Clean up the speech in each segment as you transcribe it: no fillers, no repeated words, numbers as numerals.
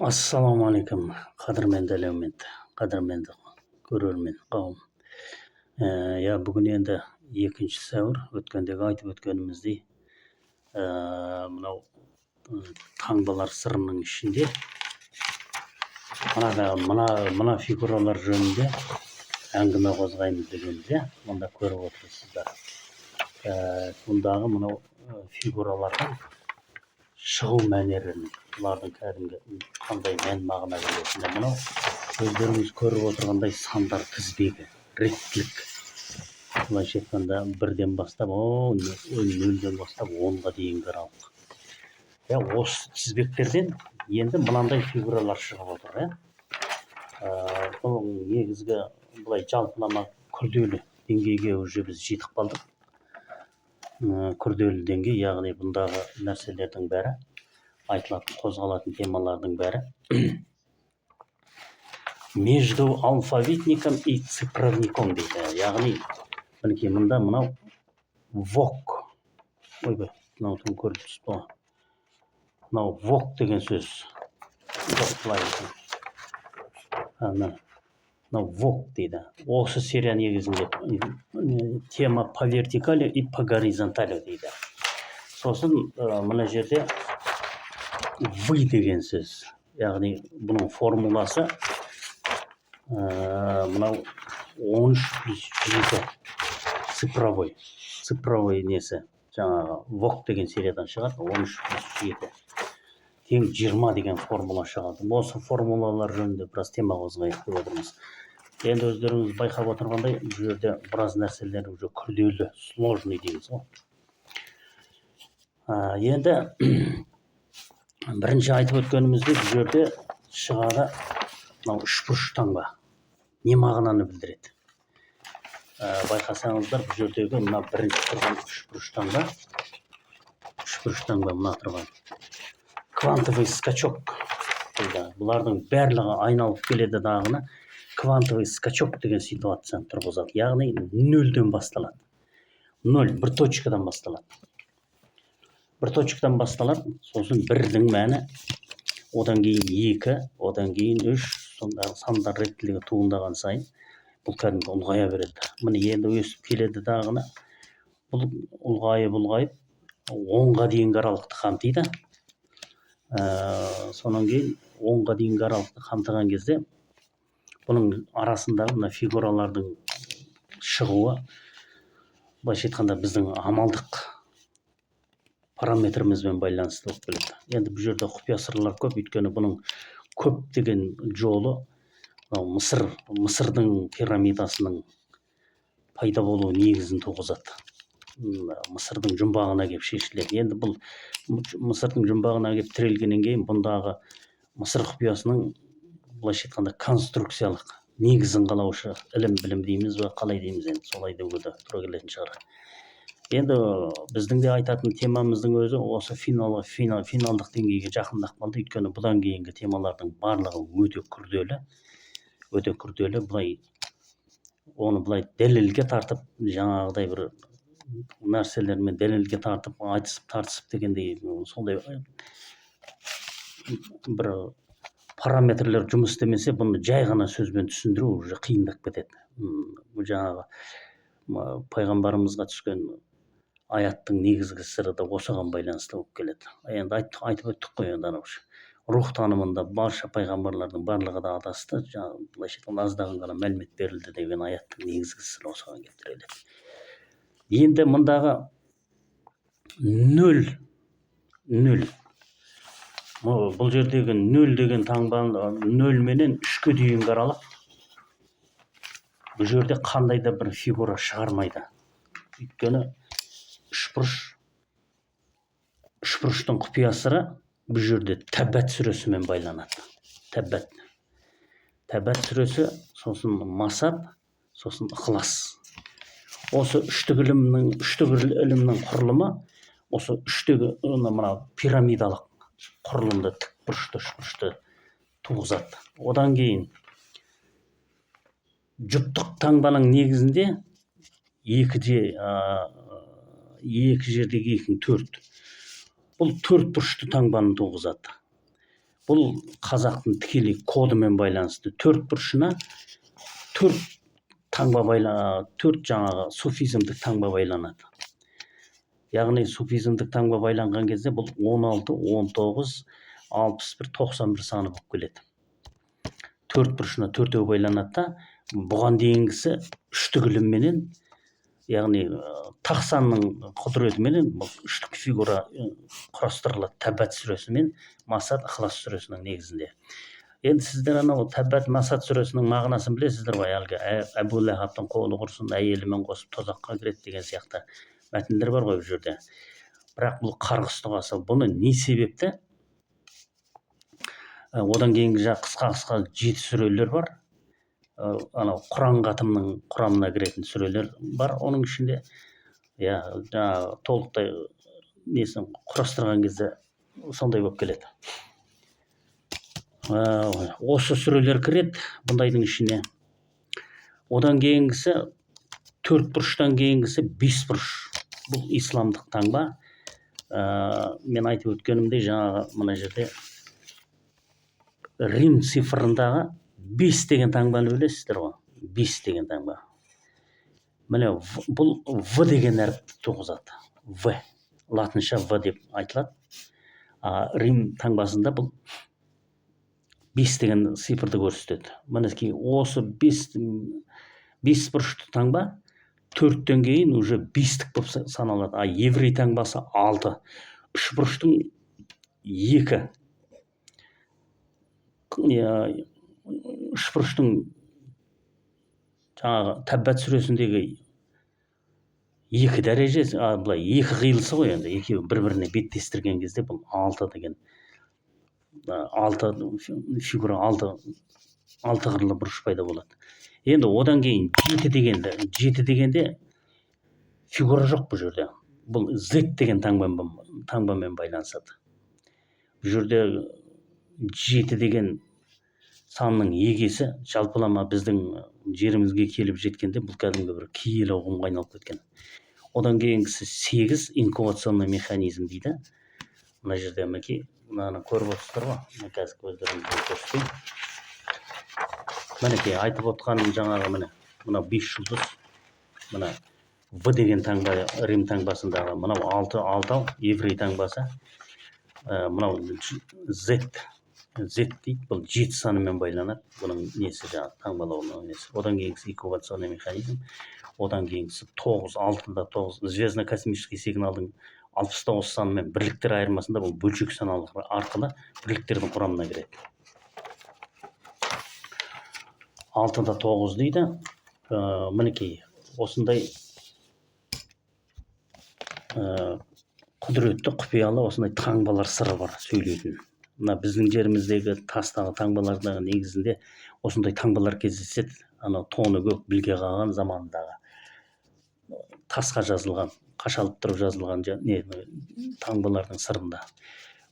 Ассалаумағалейкум, қадірменді әлеумет, қадірменді көрермен қауым! Иә, бүгін енді 2 сәуір. Өткендегі айтып өткеніміздей, мынау таңбалар сырының ішінде мына мына мына фигуралар жөнінде әңгіме қозғаймыз дегенбіз. Иә, мұнда көріп отырсыздар, бұндағы мынау фигуралардың шығу мәнерін, бұлардың кәдімгі қандай мән мағына беретіні. Мынау өздеріңіз көріп отырғандай, сандар тізбегі, реттілік. Былайша айтқанда, бірден бастап, о, нөлден бастап 10-ға дейінгі аралық. Иә, осы тізбектерден енді мынандай фигуралар шығып отыр. Иә, бұл негізгі былай жалпылама күрделі деңгейге уже біз жетіп қалдық. Күрделі деңгей, яғни бұндағы нәрселердің бәрі, айтылатын, қозғалатын темалардың бәрі между алфавитником и цифровником дейді. Яғни, мінекей, мында мынау ВОК, ойбай, мынау төңкеріліп түсті ғой. Мынау ВОК деген сөз жоқ, былай екен. Мына мынау ВОК дейді. Осы серия негізінде тема по вертикали и по горизонтали дейді. Сосын мына жерде вы деген сөз, яғни бұның формуласы мынау 13 плюс 7, цифровой несі, жаңағы ВОК деген сериядан шығады. 13 плюс 7 тең 20 деген формула шығады. Осы формулалар жөнінде біраз тема қозғайық деп отырмыз. Енді өздеріңіз байқап отырғандай, бұл жерде біраз нәрселер уже күрделі, сложный дейміз ғой. Енді бірінші айтып өткеніміздей, бұл жерде шығады мынау үшбұрыш таңба не мағынаны білдіреді? Байқасаңыздар, бұл жердегі мына бірінші тұрған үшбұрыш таңба, үшбұрыш таңба, мына тұрған квантовый скачок дейді. Бұлардың барлығы айналып келеді дағыны квантовый скачок деген ситуацияны тұрғызады. Яғни нөлден басталады, ноль, бір точкадан басталады, бір точкадан басталады. Сосын бірдің мәні, одан кейін екі, одан кейін үш. Сондағы сандар реттілігі туындаған сайын бұл кәдімгі ұлғая береді. Міне, енді өсіп келеді дағыны бұл ұлғайып, ұлғайып 10-ға дейінгі аралықты қамтиды. Сонан кейін 10-ға дейінгі аралықты қамтыған кезде бұның арасындағы мына фигуралардың шығуы, былайша айтқанда, біздің амалдық параметрімізбен байланысты болып келеді. Енді бұл жерде құпия сырлар көп, өйткені бұның көптеген жолы мынау Мысырдың пирамидасының пайда болу негізін туғызады. Мысырдың жұмбағына келіп шешіледі. Енді бұл Мысырдың жұмбағына келіп тірелгеннен кейін, бұндағы Мысыр құпиясының, былайша айтқанда, конструкциялық негізін қалаушы ілім, білім дейміз ба, қалай дейміз, енді солай деуге де тура келетін шығар. Енді біздің де айтатын темамыздың өзі осы финалдық деңгейге жақындап қалды, өйткені бұдан кейінгі темалардың барлығы өте күрделі, өте күрделі. Былай оны былай дәлелге тартып, жаңағыдай бір нәрселермен дәлелге тартып, айтысып, тартысып дегендей, сондай бір параметрлер жұмыс істемесе, бұны жай ғана сөзбен түсіндіру уже қиындап кетеді. Бұл жаңағы пайғамбарымызға түскен аяттың негізгі сыры да осыған байланысты болып келеді. Енді айтып өттік қой. Енді анау рух танымында барша пайғамбарлардың барлығы да адасты, жаңағы, былайша айтқанда, аздаған ғана мәлімет берілді деген аяттың негізгі сыры осыған келіп тіреледі. Енді мұндағы нөл, нөл, бұл жердегі нөл деген таңбаны, нөл менен үшке дейінгі аралық, бұл жерде қандай да бір фигура шығармайды, өйткені үшбұрыш, үшбұрыштың құпия сыры бұл жерде Тәббат сүресімен байланады. Тәббат, Тәббат сүресі, сосын Масад, сосын Ықылас. Осы үштік ілімнің құрылымы, осы үштегі мына пирамидалық құрылымды, тік бұрышты үшбұрышты туғызады. Одан кейін жұптық таңбаның негізінде екіде, екі жердегі екінің төрт, бұл төрт бұрышты таңбаны туғызады. Бұл қазақтың тікелей кодымен байланысты. Төрт бұрышына төрт таңба төрт жаңағы суфизмдік таңба байланады. Яғни суфизмдік таңба байланған кезде бұл 16, 19, 61, 91 саны болып келеді. Төрт бұрышына төртеу байланады да, бұған дейінгісі үштік ілімменен, яғни тақ санның құдіретіменен бұл үштік фигура құрастырылады Тәббат сүресі мен Масад, Ықылас сүресінің негізінде. Енді сіздер анау Тәббат, Масад сүресінің мағынасын білесіздер ғой, әлгі Әбу Ләһабтың қолы құрсын, әйелімен қосып тозаққа кіреді деген сияқты мәтіндер бар ғой бұл жерде. Бірақ бұл қарғыс дұғасы. Бұны не себепті? Одан кейінгі жақ қысқа-қысқа 7 сүрелер бар. Анау Құран қатымның құрамына кіретін сүрелер бар оның ішінде. Иә, жаңағы толықтай несін құрастырған кезде сондай болып келеді. Осы сүрелер кіреді бұндайдың ішіне. Одан кейінгісі төрт бұрыштан кейінгісі бес бұрыш. Бұл исламдық таңба. Мен айтып өткенімдей, жаңағы мына жерде Рим цифрындағы 5 деген таңбаны білесіздер ғой. 5 деген таңба. Міне, бұл В деген әріпті туғызады. В. Латынша В деп айтылады. Рим таңбасында бұл 5 деген цифрды көрсетеді. Мінекей, осы 5 бұрышты таңба 4-тен кейін уже 5-тік болып саналады. А еврей таңбасы 6. Үш бұрыштың 2. Үш бұрыштың жаңағы Тәббат сүресіндегі екі дәрежесі, былай екі қиылысы ғой енді, екеуі бір-біріне беттестірген кезде бұл 6 деген, 6 фигура, алты қырлы бұрыш пайда болады. Енді одан кейін 7 дегенде, 7 дегенде фигура жоқ бұл жерде. Бұл Z деген таңбамен байланысады. Бұл жерде 7 деген санның егесі жалпылама біздің жерімізге келіп жеткенде бұл кәдімгі бір киелі ұғымға айналып кеткен. Одан кейінгісі 8 инкубационный механизм дейді. Мына жерде мінекей мынаны көріп отырсыздар ғой. Мен қазір көздеріңізге көрсетейін. Мінекей айтып отқаным жаңағы міне мынау 5 жұлдыз, мына В деген таңба Рим таңбасындағы, мынау алтау еврей таңбасы, мынау Z, Z дейді, бұл 7 санымен байланады. Бұның несі жаңағы таңбалауының несі. Одан кейінгісі инкубационный механизм, одан кейінгісі 9, алтыда 9, звездно-космический сигналдың 69 санымен бірліктер айырмасында бұл бөлшек сан арқылы бірліктердің құрамына кіреді. 6-да 9 дейді. Мінекей осындай құдіретті құпиялы осындай таңбалар сыры бар сөйлейтін. Мына біздің жеріміздегі тастағы таңбалардағы негізінде осындай таңбалар кездеседі. Анау тоны көк Білге қаған заманындағы тасқа жазылған, қашалып тұрып жазылған таңбалардың сырында.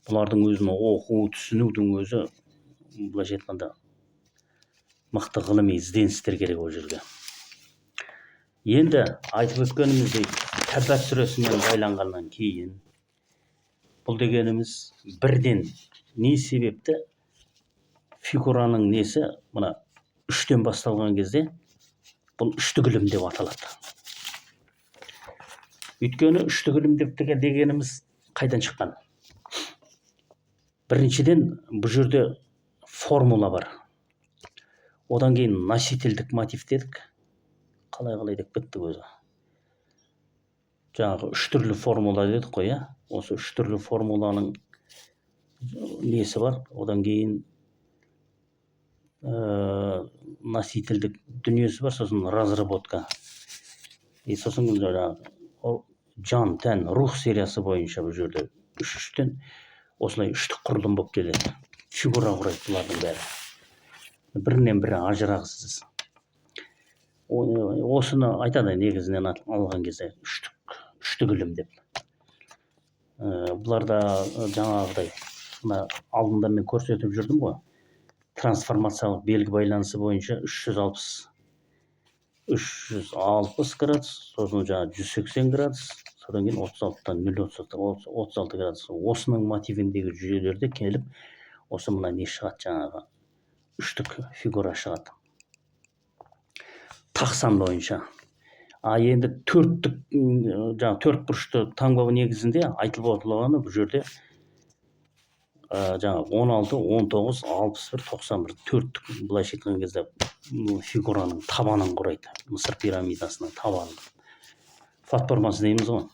Бұлардың өзін оқу, түсінудің өзі былайша айтқанда мықты ғылыми ізденістер керек ол жерге. Енді айтып өткеніміздей, Тәббат сүресімен байланғаннан кейін бұл дегеніміз бірден не себепті фигураның несі мына 3-тен басталған кезде бұл үштік ілім деп аталады. Өйткені үштік ілім деп дегеніміз қайдан шыққан? Біріншіден, бұл жерде формула бар. Одан кейін носительдік мотив дедік. Қалай-қалай деп кеттік өзі. Жаңағы үш түрлі формула дедік қой, иә? Осы үш түрлі формуланың несі бар. Одан кейін носительдік дүниесі бар, сосын разработка. И сосын жаңағы жан, тән, рух сериясы бойынша бұл жерде үш-үштен осылай үштік құрылым болып келеді. Фигура құрайды бұлардың бәрі. Бірінен бірі ажырағысыз. Осыны айтады негізінен алған кезде үштік ілім деп. Бұларда жаңағыдай мына алдында мен көрсетіп жүрдім ғой. Трансформациялық белгі байланысы бойынша 360 градус, сосын жаңағы 180 градус, содан кейін отыз алтыдан нөл отыз алты, отыз алты градус. Осының мотивіндегі жүйелерде келіп Осы мына не шығады, жаңағы үштік фигура шығады тақ сан бойынша. А енді төрттік, жаңағы төрт бұрышты таңба негізінде айтылып отырғаны бұл жерде жаңағы 16, 19, 61, 91, төрттік, былайша айтқан кезде, фигураның табанын құрайды. Мысыр пирамидасының табанын, платформасы дейміз ғой,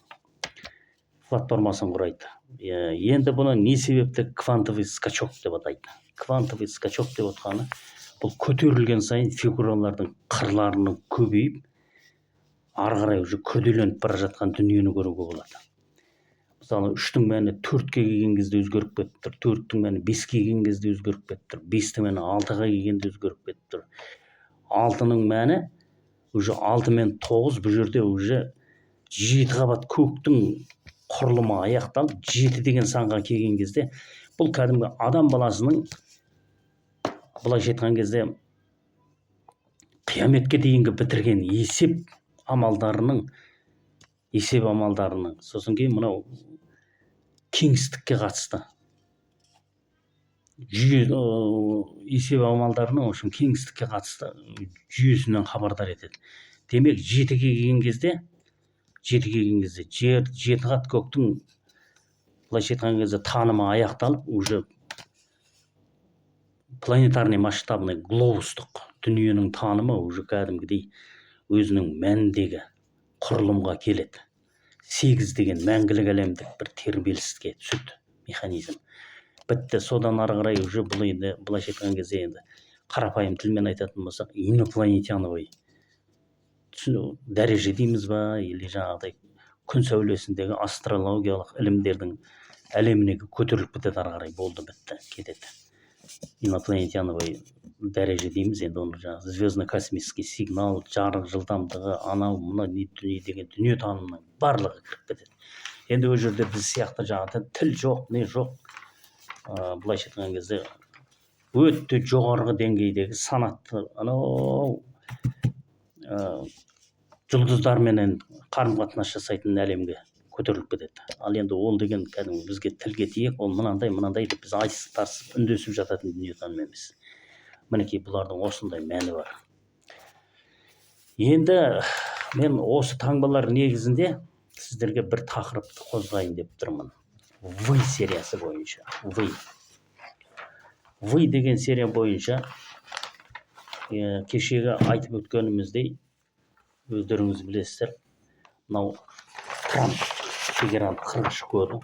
платформасын құрайды. Енді бұны не себепті квантовый скачок деп атайды? Квантовый скачок деп отқаны — бұл көтерілген сайын фигуралардың қырларының көбейіп, ары қарай уже күрделеніп бара жатқан дүниені көруге болады. Мысалы, үштің мәні төртке келген кезде өзгеріп кетіп тұр, төрттің мәні беске келген кезде өзгеріп кетіп тұр, бестің мәні алтыға келгенде өзгеріп кетіп тұр, алтының мәні уже алты мен тоғыз. Бұл жерде уже жеті қабат көктің құрылымы аяқталып, жеті деген санға келген кезде, бұл кәдімгі адам баласының, былайша айтқан кезде, қияметке дейінгі бітірген есеп амалдарының, сосын кейін мынау кеңістікке қатысты жүйе, есеп амалдарының, в общем, кеңістікке қатысты жүйесінен хабардар етеді. Демек, жетіге келген кезде жер, жеті қат көктің, былайша айтқан кезде, танымы аяқталып, уже планетарный, масштабный, глобустық дүниенің танымы уже кәдімгідей өзінің мәніндегі құрылымға келеді. Сегіз деген мәңгілік әлемдік бір тербеліске түседі механизм. Бітті. Содан ары қарай уже бұл енді, былайша айтқан кезде, енді қарапайым тілмен айтатын болсақ, инопланетяновый дәреже дейміз ба, или жаңағыдай күн сәулесіндегі астрологиялық ілімдердің әлеміне көтеріліп кетеді ары қарай. Болды, бітті, кетеді. Инопланетяновый дәреже дейміз енді оны, жаңағы звездно космический сигнал, жарық жылдамдығы, анау мынау не дүние деген дүниетанымның барлығы кіріп кетеді. Енді ол жерде біз сияқты жаңағы тіл жоқ, не жоқ, былайша айтқан кезде, өте жоғарғы деңгейдегі санатты анау жұлдыздарменен қарым қатынас жасайтын әлемге көтеріліп кетеді. Ал енді ол деген кәдімгі бізге тілге тиек, ол мынандай мынандай деп біз айтысып тартысып үндесіп жататын дүниетаным емес. Мінекей, бұлардың осындай мәні бар. Енді мен осы таңбалар негізінде сіздерге бір тақырыпты қозғайын деп тұрмын. В сериясы бойынша, В деген серия бойынша, кешегі айтып өткеніміздей, өздеріңіз білесіздер, мынау Трамп, Тегеран 43 коды,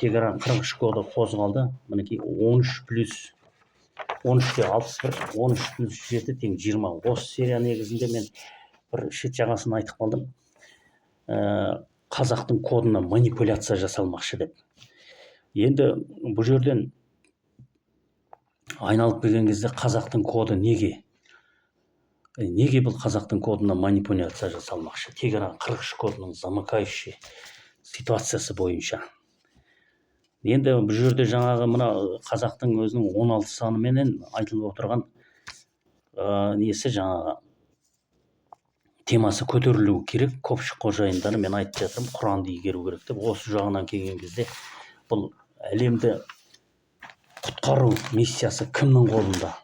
Тегеран 43 коды қозғалды. Мінекей, 13 плюс 13-те 61, 13 плюс 7 тең 20. Осы серия негізінде мен бір шет жағасын айтып қалдым, қазақтың кодына манипуляция жасалмақшы деп. Енді бұл жерден айналып келген кезде, қазақтың коды неге бұл қазақтың кодына манипуляция жасалмақшы? Тегеран 43 кодының замыкающий ситуациясы бойынша. Енді бұл жерде жаңағы мына қазақтың өзінің 16 саныменен айтылып отырған несі, жаңағы темасы көтерілуі керек. Көпшік қожайындары, мен айтып жатырмын, құранды игеру керек деп. Осы жағынан келген кезде, бұл әлемді құтқару миссиясы кімнің қолында,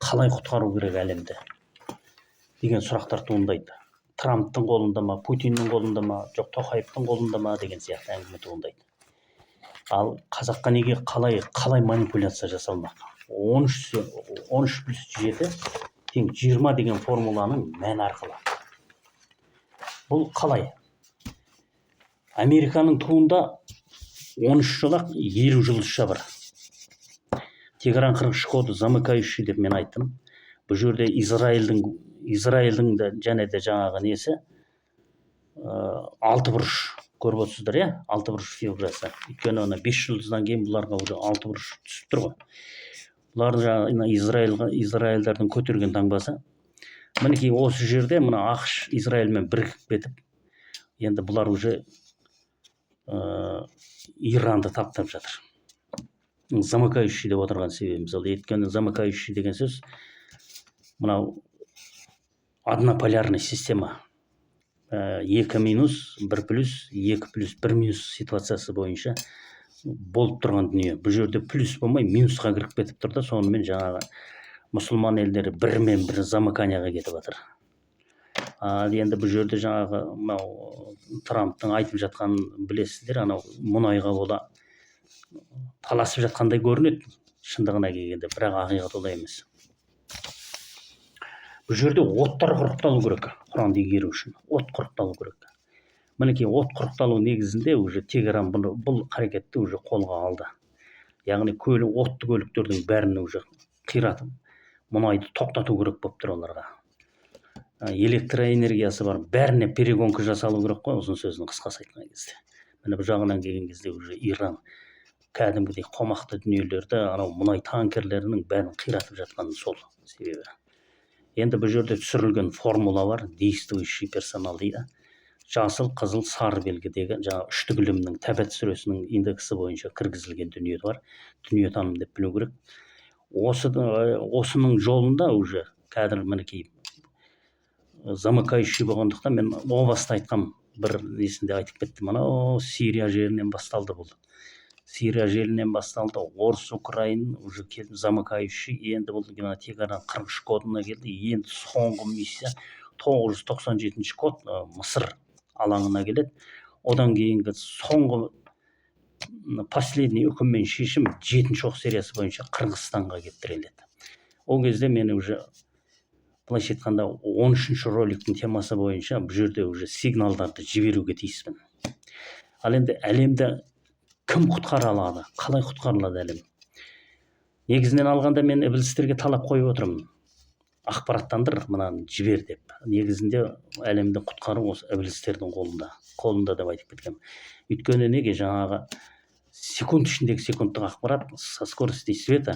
қалай құтқару керек әлемді деген сұрақтар туындайды. Трамптың қолында ма, Путиннің қолында ма, жоқ, Тоқаевтың қолында ма деген сияқты әңгіме туындайды. Ал қазаққа неге, қалай манипуляция жасалмақ? 13 плюс 7 тең 20 деген формуланың мәні арқылы. Бұл қалай? Американың туында 13 жолақ, 50 жұлдызша бар. Тегеран 43 коды замыкающий деп мен айттым. Бұл жерде Израильдің де және де жаңағы несі, алты бұрыш көріп отырсыздар, иә, алты бұрыш фигурасы. Өйткені ана бес жұлдыздан кейін бұларға уже алты бұрыш түсіп тұр ғой. Бұлар жаңағы Израильға, израильдардың көтерген таңбасы. Мінекей, осы жерде мына АҚШ Израильмен бірігіп кетіп, енді бұлар уже Иранды таптап жатыр. Замыкающий деп отырған себебіміз ол, өйткені замыкающий деген сөз мынау однополярный система, екі минус, бір плюс, екі плюс, бір минус ситуациясы бойынша. Болып тұрған дүние. Бұл жерде плюс болмай минусқа кіріп кетіп тұр да, сонымен жаңағы мұсылман елдері бірімен бірі замыканияға кетіп жатыр. Ал енді бұл жерде жаңағы мынау Трамптың айтып жатқанын білесіздер, анау мұнайға бола таласып жатқандай көрінеді шындығына келгенде, бірақ ақиқат олай емес. Бұл жерде оттар құрықталу керек, Құранды игеру үшін от құрықталу керек. Мінекей, от құрықталу негізінде уже Тегеран бұл қарекетті уже қолға алды. Яғни көлік, отты көліктердің бәрін уже қиратып, мұнайды тоқтату керек болып тұр оларға. Электроэнергиясы бар, бәріне перегонка жасалу керек қой, ұзын сөздің қысқасы айтқан кезде. Міне, бұл жағынан келген кезде уже Иран кәдімгідей қомақты дүниелерді, анау мұнай танкерлерінің бәрін қиратып жатқан сол себебі. Енді бұл жерде түсірілген формула бар, действующий персонал дейді. Жасыл, қызыл, сары белгідегі жаңағы үштік ілімнің Тәбет сүресінің индексі бойынша кіргізілген дүние бар. Дүниетаным деп білу керек. Осының жолында уже қазір мінекей замыкающий болғандықтан мен о баста айтқам, бір несінде айтып кеттім, анау Сирия жерінен басталды бұл. Сирия жерінен басталды, орыс, украин уже келді замыкающий. Енді бұл Тегеран 43 кодына келді. Енді соңғы миссия 997 код Мысыр алаңына келеді. Одан кейінгі соңғы последний үкім мен шешім 7-ші оқ сериясы бойынша Қырғызстанға келіп тіреледі. Ол кезде мен уже былайша айтқанда 13-ші роликтің темасы бойынша бұл жерде уже сигналдарды жіберуге тиіспін. Ал енді әлемді кім құтқара алады? Қалай құтқарылады әлем? Негізінен алғанда мен ібілістерге талап қойып отырмын. Ақпараттандыр, мынаны жібер деп. Негізінде әлемді құтқару осы ібілістердің қолында, қолында деп айтып кеткенмін. Өйткені неге жаңағы секунд ішіндегі секундтық ақпарат со скоростью света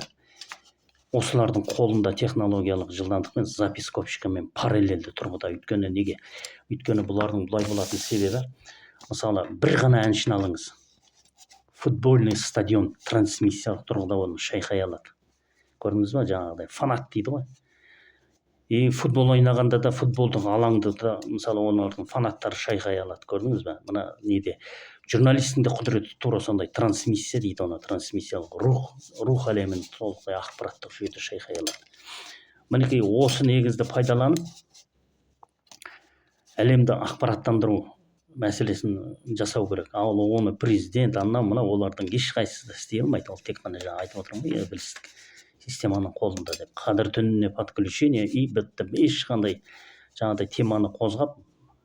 осылардың қолында технологиялық жылдамдықпен запись копчикамен параллельді тұрғыда. Өйткені неге? Өйткені бұлардың бұлай болатын себебі, мысалы, бір ғана әншіні алыңыз, футбольный стадион трансмиссиялық тұрғыда оны шайқай алады. Көрдіңіз ба, жаңағыдай фанат дейді ғой. И футбол ойнағанда да футболдық алаңды да мысалы олардың фанаттары шайқай алады. Көрдіңіз ба? Мына неде журналисттің де құдіреті тура сондай, трансмиссия дейді оны, трансмиссиялық рух әлемін толықтай ақпараттық жүйеде шайқай алады. Мінекей, осы негізді пайдаланып әлемді ақпараттандыру мәселесін жасау керек. Ал оны президент, анау мынау олардың ешқайсысы да істей алмайды. Ол тек қана жаңа айтып отырмын ғой, ібілістік системаның қолында деп. Қадір түніне подключение и бітті. Ешқандай жаңағыдай теманы қозғап,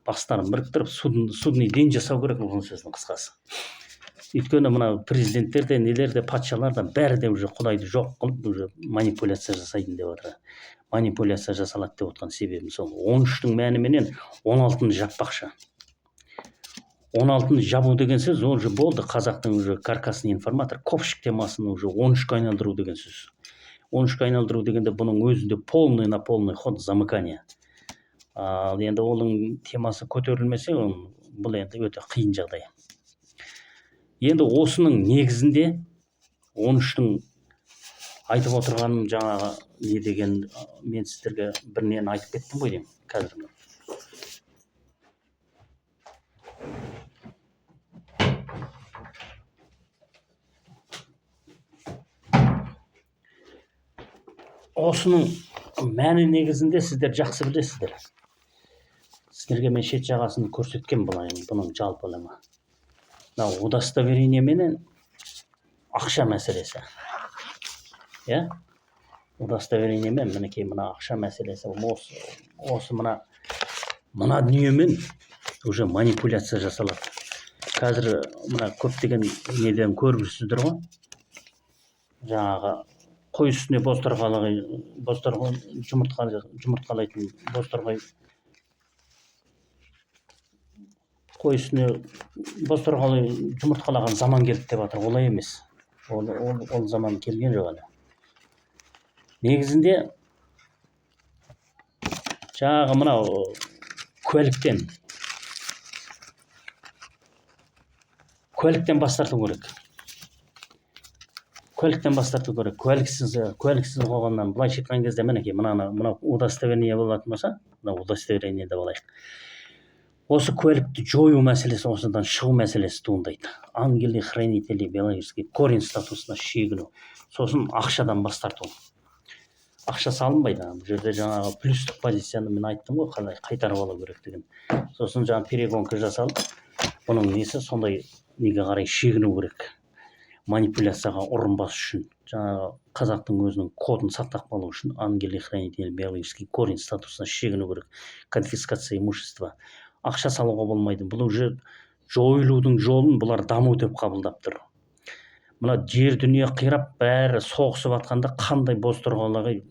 бастарын біріктіріп, судный день жасау керек, ұзын сөздің қысқасы. Өйткені мына президенттер де, нелер де, патшалар да бәрі де уже Құдайды жоқ қылып, уже манипуляция жасайтын деп отыр. Манипуляция жасалады деп отқан себебім сол. 13-тің мәніменен 16-ны жаппақшы. 16-ны жабу деген сөз уже болды, қазақтың уже каркасный информатор, копшик темасын уже 13-ке айналдыру деген сөз. 13-ке айналдыру дегенде бұның өзінде полный на полный ход замыкание. Ал енді оның темасы көтерілмесе, бұл енді өте қиын жағдай. Енді осының негізінде 13-тің айтып отырғаным жаңағы не деген, мен сіздерге бір нені айтып кеттім ғой деймін қазір. Осының мәні негізінде сіздер жақсы білесіздер. Сіздерге мен шет жағасын көрсеткен былай, бұның жалпы ілімі. Мынау удостоверение менен ақша мәселесі. Иә? Удостоверение мен мінекей мына ақша мәселесі. Осы мына дүниемен уже манипуляция жасалады. Қазір мына көптеген неден көріп жүрсіздер ғой. Жаңағы қой үстіне бозторғай жұмыртқалайтын бозторғай, қой үстіне бозторғай жұмыртқалаған заман келді деп жатыр. Олай емес. Ол заман келген жоқ әлі. Негізінде жаңағы мынау куәліктен бас тарту керек. Куәліктен бас тарту керек. Куәліксіз қоғамнан былайша айтқан кезде мінекей мынау удостоверение болатын болса, мынау удостоверение деп алайық. Осы куәлікті жою мәселесі, осыдан шығу мәселесі туындайды. Ангелы хранители биологический корень статусына шегіну, сосын ақшадан бас тарту. Ақша салынбайды бұл жерде, жаңағы плюстік позицияны мен айттым ғой, қалай қайтарып алу керектігін. Сосын жаңағы перегонка жасалып, бұның несі сондай, неге қарай шегіну керек, манипуляцияға ұрынбас үшін, жаңағы қазақтың өзінің кодын сақтап қалу үшін ангелы хранители биологический корень статусына шегіну керек. Конфискация имущества, ақша салуға болмайды. Бұл уже жойылудың жолын бұлар даму деп қабылдап тұр. Мына жер дүние қирап, бәрі соғысып жатқанда, қандай бозторғайлай,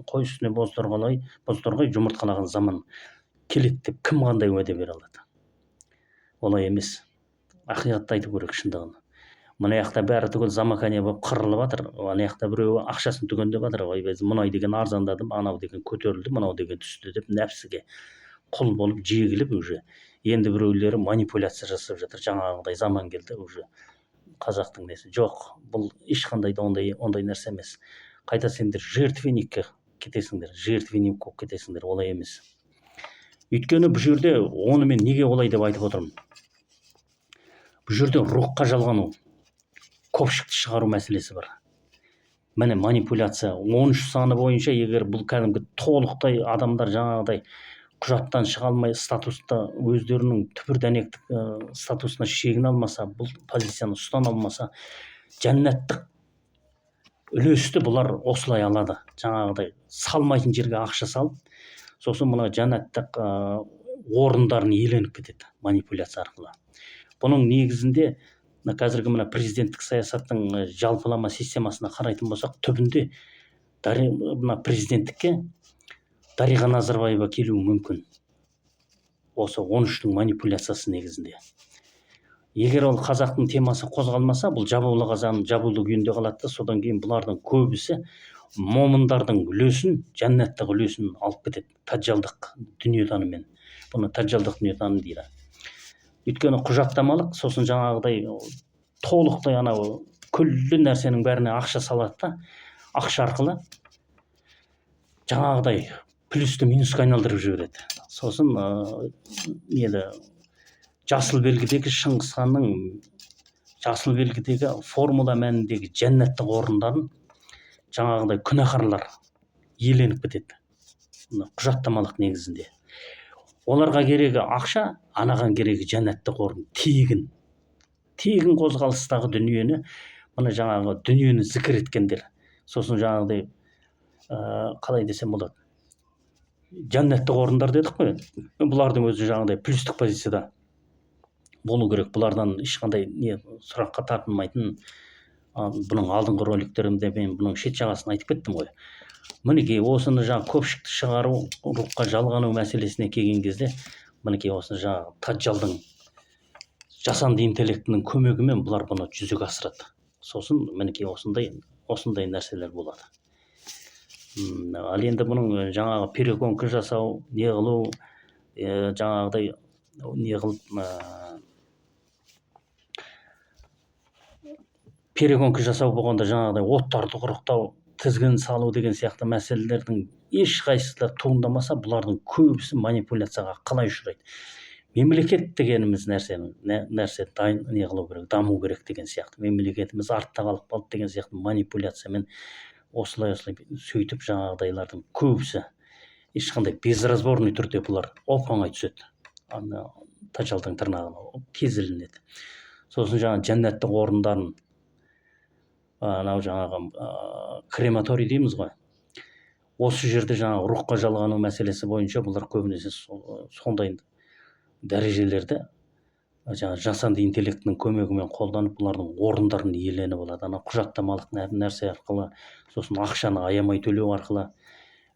қой үстіне бозторғай жұмыртқалаған заман келеді деп кім қандай уәде бере алады? Олай емес, ақиқатты айту керек, шындығын. Мына жақта бәрі түгел замыкание болып қырылып жатыр, ана жақта біреуі ақшасын түгендеп жатыр. Ойбай, мұнай деген арзандады, анау деген көтерілді, мынау деген түсті деп, нәпсіге құл болып жегіліп, уже енді біреулері манипуляция жасап жатыр, жаңағыдай заман келді уже, қазақтың несі жоқ. Бұл ешқандай да ондай нәрсе емес. Қайта сендер жертвенникке кетесіңдер, жертвенник болып кетесіңдер. Олай емес, өйткені бұл жерде оны мен неге олай деп айтып отырмын? Бұл жерде рухқа жалғану, көпшікті шығару мәселесі бар. Міне, манипуляция 13 саны бойынша, егер бұл кәдімгі толықтай адамдар жаңағыдай құжаттан шыға алмай, статуста өздерінің түбір дәнектік статусына шегіне алмаса, бұл позицияны ұстана алмаса, жәннаттық үлесті бұлар осылай алады: жаңағыдай салмайтын жерге ақша салып, сосын мына жәннаттық орындарын иеленіп кетеді манипуляция арқылы. Бұның негізінде мына қазіргі мына президенттік саясаттың жалпылама системасына қарайтын болсақ, түбінде мына президенттікке Дариға Назарбаева келуі мүмкін осы 13-тің манипуляциясы негізінде. Егер ол қазақтың темасы қозғалмаса, бұл жабулы қазан жабулы күйінде қалады да, содан кейін бұлардың көбісі момындардың үлесін, жәннаттық үлесін алып кетеді тәжжалдық дүниетаныммен. Бұны тәжжалдық дүниетаным дейді, өйткені құжаттамалық, сосын жаңағыдай толықтай анау күллі нәрсенің бәріне ақша салады да, ақша арқылы жаңағыдай плюсті минусқа айналдырып жібереді. Сосын неді, жасыл белгідегі Шыңғыс ханның жасыл белгідегі формула мәніндегі жәннаттық орындарын жаңағыдай күнәһарлар иеленіп кетеді. Мына құжаттамалық негізінде оларға керегі ақша, анаған керегі жәннаттық орын. Тегін, тегін қозғалыстағы дүниені, мына жаңағы дүниені зікір еткендер, сосын жаңағыдай қалай десем болады, жәннаттық орындар дедік қой, бұлардың өзі жаңағыдай плюстік позицияда болу керек. Бұлардан ешқандай не сұраққа тартылмайтын. Бұның алдыңғы роликтерімде мен бұның шет жағасын айтып кеттім ғой. Мінекей, осыны жаңағы көпшікті шығару, рухқа жалғану мәселесіне келген кезде, мінекей, осы жаңағы тәжжалдың жасанды интеллектінің көмегімен бұлар бұны жүзеге асырады. Сосын мінекей, осындай нәрселер болады. Ал енді бұның жаңағы перегонка жасау, не қылу, жаңағыдай не қылып, перегонка жасау болғанда, жаңағыдай оттарды құрықтау, тізгін салу деген сияқты мәселелердің ешқайсысы да туындамаса, бұлардың көбісі манипуляцияға қалай ұшырайды? Мемлекет дегеніміз нәрсені, нәрсе дайын не қылу керек, даму керек деген сияқты, мемлекетіміз артта қалып қалды деген сияқты манипуляциямен осылай осылай сөйтіп, жаңағыдайлардың көбісі ешқандай безразборный түрде бұлар оп оңай түседі ана тәжжалдың тырнағына, тез ілінеді. Сосын жаңағы жәннаттық орындарын, анау жаңағы крематорий дейміз ғой, осы жерде жаңағы рухқа жалғану мәселесі бойынша бұлар көбінесе сондай дәрежелерді жаңағы жасанды интеллектінің көмегімен қолданып, бұлардың орындарын иеленіп алады ана құжаттамалық нәрсе арқылы, сосын ақшаны аямай төлеу арқылы,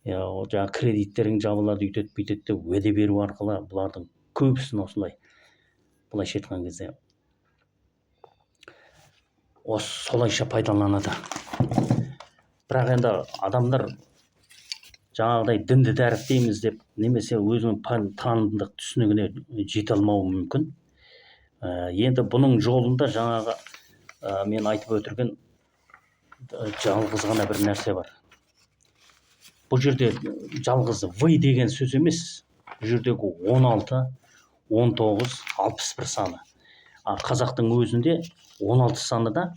жаңағы кредиттерің жабылады, өйтеді бүйтеді деп уәде беру арқылы бұлардың көбісін осылай, былайша айтқан кезде, осы солайша пайдаланады. Бірақ енді адамдар жаңағыдай дінді дәріптейміз деп немесе өзінің танымдық түсінігіне жете алмауы мүмкін. Енді бұның жолында жаңағы мен айтып өтірген жалғыз ғана бір нәрсе бар. Бұл жерде жалғыз «вы» деген сөз емес, бұл жердегі 16, 19, 61 саны. А қазақтың өзінде 16 саны да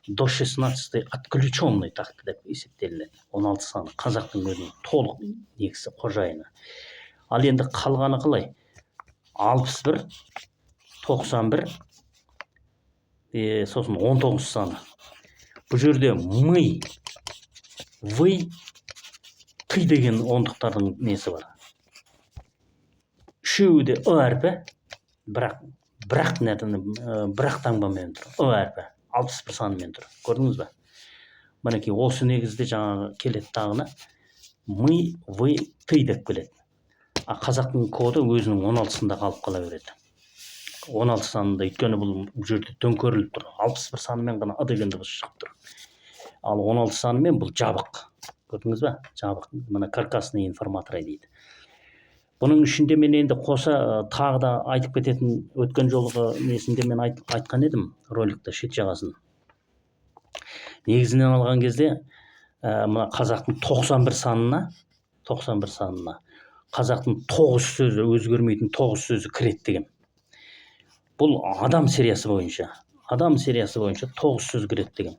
до 16 отключенный такты деп есептелінеді. 16 саны қазақтың өзінің толық негізі, қожайыны. Ал енді қалғаны қалай? 61, 91, сосын 19 саны. Бұл жерде мы, вы, ты деген ондықтардың несі бар. Үшеуі де ы әрпі, бірақ таңбамен тұр. Ы әрпі 61 санымен тұр. Көрдіңіз ба? Мінекей, осы негізде жаңағы келеді тағыны мы, вы, ты деп келеді. А қазақтың коды өзінің 16-сында қалып қала береді. 16 санында, өйткені бұл жерде төңкеріліп тұр. 61 санымен ғана ы деген дыбыс шығып тұр. Ал 16 санымен бұл жабық. Көрдіңіз ба? Жабық. Мына каркасный информаторы дейді. Бұның ішінде мен енді қоса тағы да айтып кететін, өткен жолғы несінде мен айтқан едім роликте шет жағасын. Негізінен алған кезде мына қазақтың 91 санына, 91 санына қазақтың 9 сөзі, өзгермейтін 9 сөзі кіреді деген. Бұл адам сериясы бойынша, адам сериясы бойынша 9 сөз кіреді деген.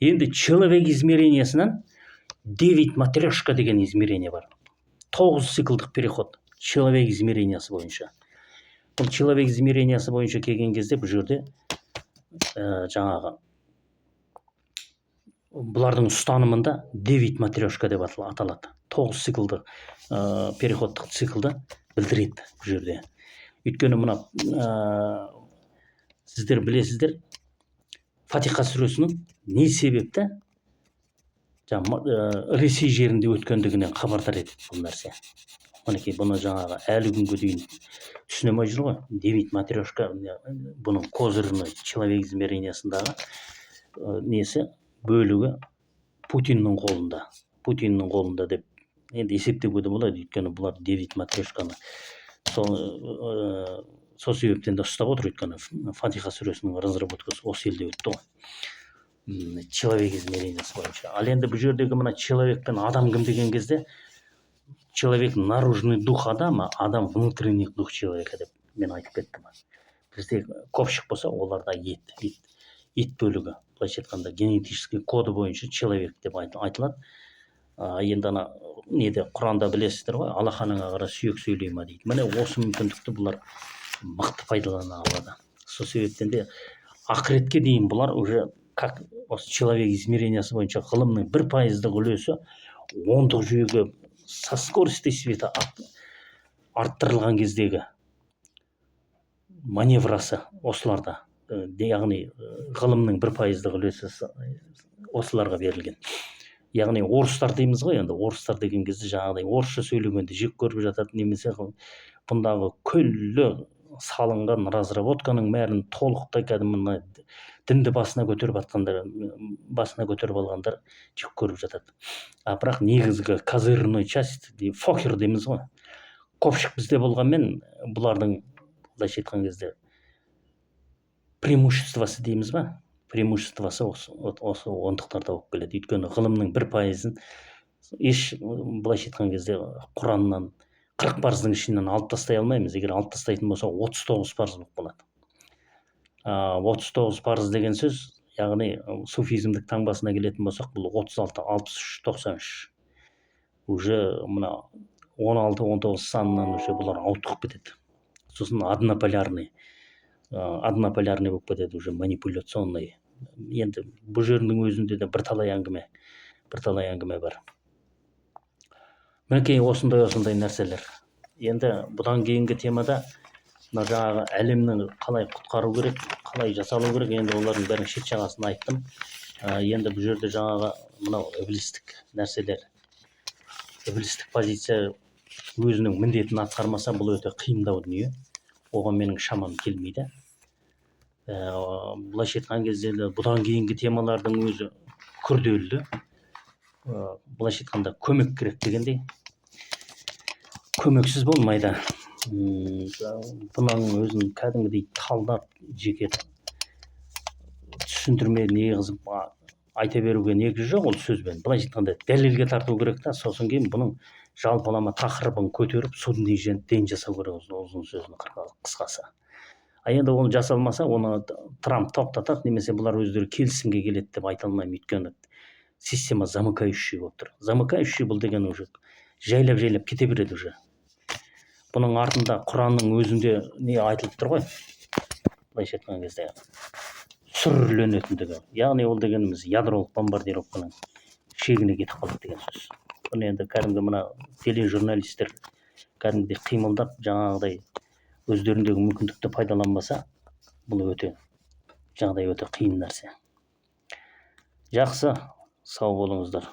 Енді человек измерениясынан 9 матрешка деген измерение бар. 9 циклдық переход человек измерениясы бойынша. Бұл человек измерениясы бойынша келген кезде бұл жерде жаңағы бұлардың ұстанымында 9 матрешка деп аталады. 9 циклдық переходтық циклды білдіреді бұл жерде. Өйткені мына сіздер білесіздер, Фатиха сүресінің не себепті жаңа Ресей жерінде өткендігінен хабардар етеді бұл нәрсе. Мінекей, бұны жаңағы әлі күнге дейін түсіне алмай жүр ғой. Девять матрешка бұның козырный человек измерениясындағы несі, бөлігі Путиннің қолында. Путиннің қолында деп енді есептеуге де болады, өйткені бұлар девять матрешканы сол себептен де ұстап отыр, өйткені Фатиха сүресінің разработкасы осы елде өтті ғой. Человек измерениясы бойынша. Ал енді бұл жердегі мына человек пен адам кім деген кезде, человек наружный дух адама, адам внутренний дух человека деп мен айтып кеттім. Бізде копчик болса, оларда ет бөлігі, былайша айтқанда, генетический коды бойынша человек деп айтылады. Енді ана неде, Құранда білесіздер ғой, алақаныңа қара, сүйек сөйлей ма дейді. Міне, осы мүмкіндікті бұлар мықты пайдалана алады. Сол себептен де ақыретке дейін бұлар уже как осы человек измерениясы бойынша ғылымның 1%-дық үлесі ондық жүйеге со скоростью света арттырылған кездегі маневрасы осыларда. Яғни ғылымның 1%-дық үлесі осыларға берілген. Яғни орыстар дейміз ғой енді, орыстар деген кезде жаңағыдай орысша сөйлегенді жек көріп жатады, немесе бұндағы күллі салынған разработканың бәрін толықтай кәдімгі мына дінді басына көтеріп атқандар, басына көтеріп алғандар жек көріп жатады. А бірақ негізгі козырной часть, фокер дейміз ғой, копчик бізде болғанмен, бұлардың былайша айтқан кезде преимуществосы дейміз ба, преимуществосы осы ондықтарда болып келеді. Өйткені ғылымның 1%-ын еш, былайша айтқан кезде, Құраннан 40 парыздың ішінен алып тастай алмаймыз. Егер алып тастайтын болса, 39 парыз болып қалады. 39 парыз деген сөз, яғни суфизмдік таңбасына келетін болсақ, бұл 36, 63, 93. Уже мына 16, 19 санынан уже бұлар ауытқып кетеді. Сосын однополярный болып кетеді уже, манипуляционный. Енді бұл жердің өзінде де бірталай әңгіме, бірталай әңгіме бар. Мінекей, осындай нәрселер. Енді бұдан кейінгі темада мына жаңағы әлемнің қалай құтқару керек, қалай жасалу керек, енді олардың бәрін шет жағасын айттым. Енді бұл жерде жаңағы мынау іблистік нәрселер, іблистік позиция өзінің міндетін атқармаса, бұл өте қиындау дүние, оған менің шамам келмейді. Былайша айтқан кезде, бұдан кейінгі темалардың өзі күрделі. Былайша айтқанда, көмек керек дегендей, көмексіз болмайды. Бұның өзін кәдімгідей талдап, жеке түсіндірме неғызып айта беруге негіз жоқ ол сөзбен. Былайша айтқанда, дәлелге тарту керек та, сосын кейін бұның Жалпылама тақырыбын көтеріп, судный день жасау керек, ұзын сөздің қысқасы. А енді оны жасалмаса, оны Трамп тоқтатады немесе бұлар өздері келісімге келеді деп айта алмаймын, өйткені система замыкающий болып тұр. Замыкающий бұл деген уже жайлап жайлап кете береді уже. Бұның артында Құранның өзінде не айтылып тұр ғой, былайша айтқан кезде, сүрленетіндігі, яғни ол дегеніміз ядролық бомбардировканың шегіне кетіп қалады деген сөз. Бұны енді кәдімгі мына тележурналистер кәдімгідей қимылдап, жаңағыдай өздеріндегі мүмкіндікті пайдаланбаса, бұл өте жағдай, өте қиын нәрсе. Жақсы, сау болыңыздар.